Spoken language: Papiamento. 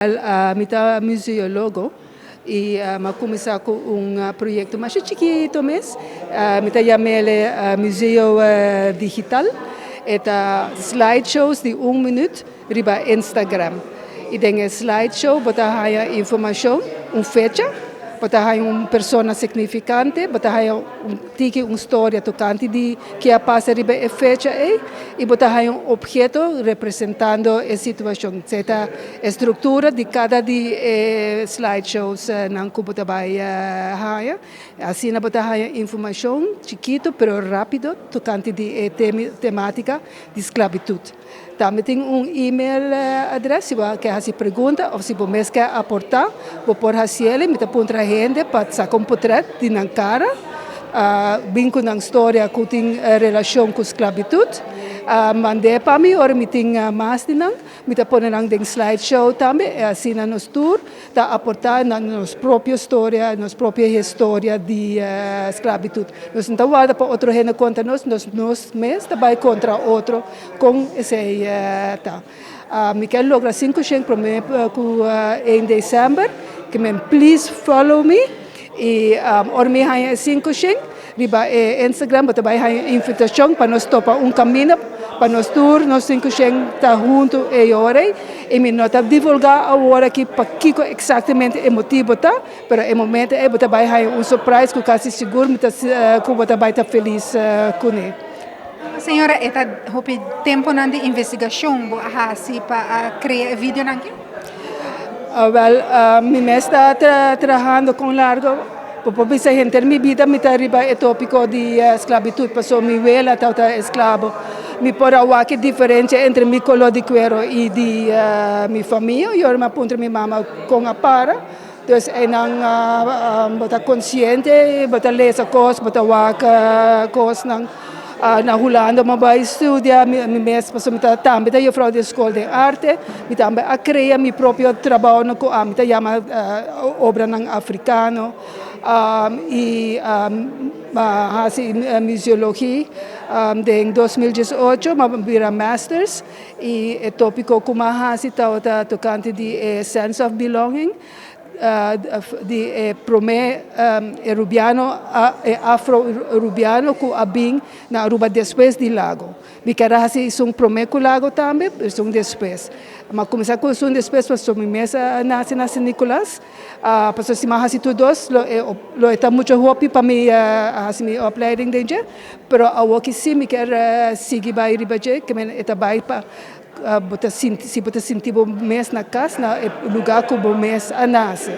Mi ta museólogo i mi a kuminsá ku un proyekto mas chikitu mes. Mi ta yam'é Museo Digital. E ta slideshows di un minüt riba Instagram. I den e slideshow bo ta haña informashon, un fecha, bo ta haña un persona signifikante, bo ta haña un tiki un storia tokante di ke a pasa riba e fecha ei i bo ta haña un opheto representando e situashon. Esei ta e struktura di kada di e slideshows nan ku bo ta bai haña. Asina bo ta haña informashon chikitu pero rápido tokante di e temátika di sklabitut. Tambe tin un email adrès si bo ke hasi pregunta òf si bo mes ke aportá, bo por hasiel. Mi ta puntra hende pa saka un potrèt di nan kara, bin ku nan storia ku tin relashon ku sklabitut. Mand'é pa mi. Ora mi tin mas di nan, mi ta pone nan den slideshow tambe i asina nos tur ta aportá na nos propio storia, nos propio historia di sklabitut. Nos no ta warda pa otro hende konta nos, nos mes ta bai kontra otro kon esei ta. Mi ke logra 500 promé ku 1 desèmber, ke men please follow me i ora mi haña 500 riba e Instagram, bo ta bai haña invitashon pa nos topa un kaminda pa nos tur, nos 500 ta huntu e ora i mi no ta divulgá awor aki pakiko eksaktamente e motibu ta, pero e momento ei bo ta bai haña un surprise ku kasi sigur mi ta ku bo ta bai ta felis kuné. Señora, e ta hopi temponan di investigashon bo a hasi pa krea e videonan aki? Wel, mi mes ta trahando kon largu, pa bisa henter mi bida mi ta riba e tópiko di sklabitut, pasobra mi wela tabata esklabo. Mi por a wak e diferensia entre mi koló di kuero i di mi famia, i ora mi a puntra mi mama kon a para. Dus einan bo ta konsiente, bo ta lesa kos, bo ta wak kosnan. Na Hulanda mi a bai studia, mi mes pasobra mi ta tambe ta juffrouw di skol den arte, mi tambe a krea mi propio trabounan ku ami ta yama obranan afrikano i mi a hasi museologia den 2018, mi a bira masters i e tópiko ku mi a hasi tabata tokante di e sense of belonging di e promé e rubiano, e afro-rubiano ku a bin na Aruba despues di Lago. Mi ker a hasi esun promé ku Lago tambe, esun despues. Mi a kuminsá ku esun despues pasobra mi mes a nase na San Nicolas. Pasobra si mi a hasi tur dos lo e ta muchu hopi pa mi hasi mi opleiding den dje, pero awor ki si mi ker sigui bai riba dje, ke men e ta bai pa bo ta sinti, si bo ta sinti bo mes na kas na e lugá ku bo mes a nase.